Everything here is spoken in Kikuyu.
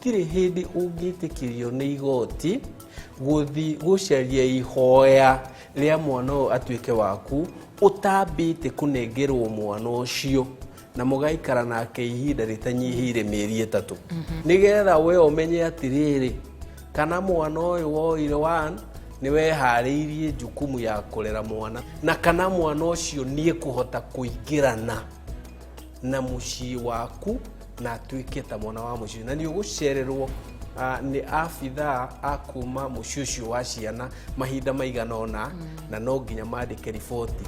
Gũtirĩ hĩndĩ ũngĩtĩkĩrio nĩ igoti gũthiĩ gũcaria ihoya rĩa mwana ũyũ atuĩke waku ũtambĩte kũnengerwo mwana ũcio na mũgaikara nake ihinda rĩtanyihĩire mĩeri 3, nĩgetha we ũmenye atĩrĩrĩ, kana mwana ũyũ woire one nĩ weharĩirie jukumu ya kũrera mwana, na kana mwana ũcio nĩ ekũhota kũingĩrana na mũciĩ waku na atuĩke ta mwana wa mũciĩ. Na nĩ ũgũcererwo nĩ abithaa a kuma mũciĩ ũcio wa ciana mahinda maigana ũna, na no nginya mandĩke riboti.